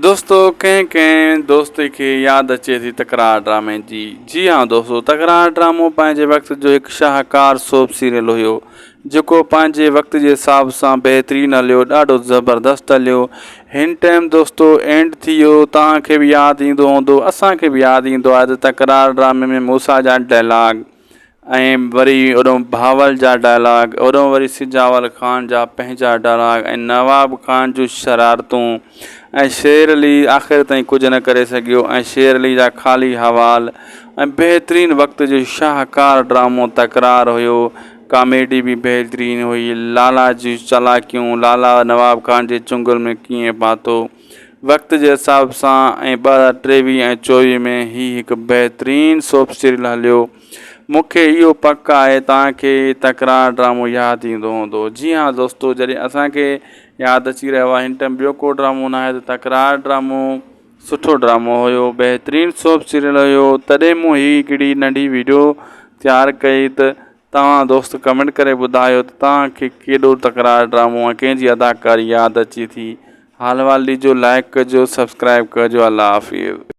دوستو ڪنهن ڪنهن دوست کي ياد اچي ٿي تڪرار ڊرامي جي جي ها دوستو تڪرار ڊرامو پنهنجي وقت جو هڪ شاهڪار سوپ سيريل هيو جيڪو پنهنجي وقت جي حساب سان بهترين هليو ڏاڍو زبردست هليو هن ٽائيم دوستو اينڊ ٿي ويو توهان کي به ياد ايندو هوندو اسان کي به ياد ايندو آهي ته تڪرار ڊرامي ۾ موسيٰ جا ڊائلاگ ۽ وري اوڏانهن بهاول جا ڊائلاگ، اوڏانهن وري سجاول خان جا پنهنجا ڊائلاگ ۽ نواب خان جون شرارتون ۽ شير علي آخر تائين ڪجهه نه ڪري سگهيو ۽ شير علي جا خالي حوال ۽ بهترين وقت جو شاهڪار ڊرامو تڪرار هيو ڪاميڊي به بهترين هئي لالا جون چالاڪيون لالا نواب خان جي چنگل ۾ ڪيئن ڦاٿو وقت جي حساب سان ۽ 2023 ۽ 24 ۾ هي هڪ بهترين سوپ سيريل هليو مون کي اهو پڪ آهي توهان کي تڪرار ڊرامو ياد ايندو هوندو جي ها دوستو جڏهن اسان کي ياد اچي رهيو آهي هن ٽائيم ٻيو ڪو ڊرامو نه آهي ته تڪرار ڊرامو سٺو ڊرامو هيو بهترين سوپ سيريل هيو تڏهن مون هي هڪڙي ننڍي ويڊيو تيار ڪئي ته توهان دوست ڪمينٽ ڪري ٻڌايو ته توهان کي ڪيڏو تڪرار ڊرامو ۽ ڪنهن جي اداڪاري ياد اچي ٿي حال احوال ڏجو لائڪ ڪجو سبسڪرائب ڪجو الله حافظ.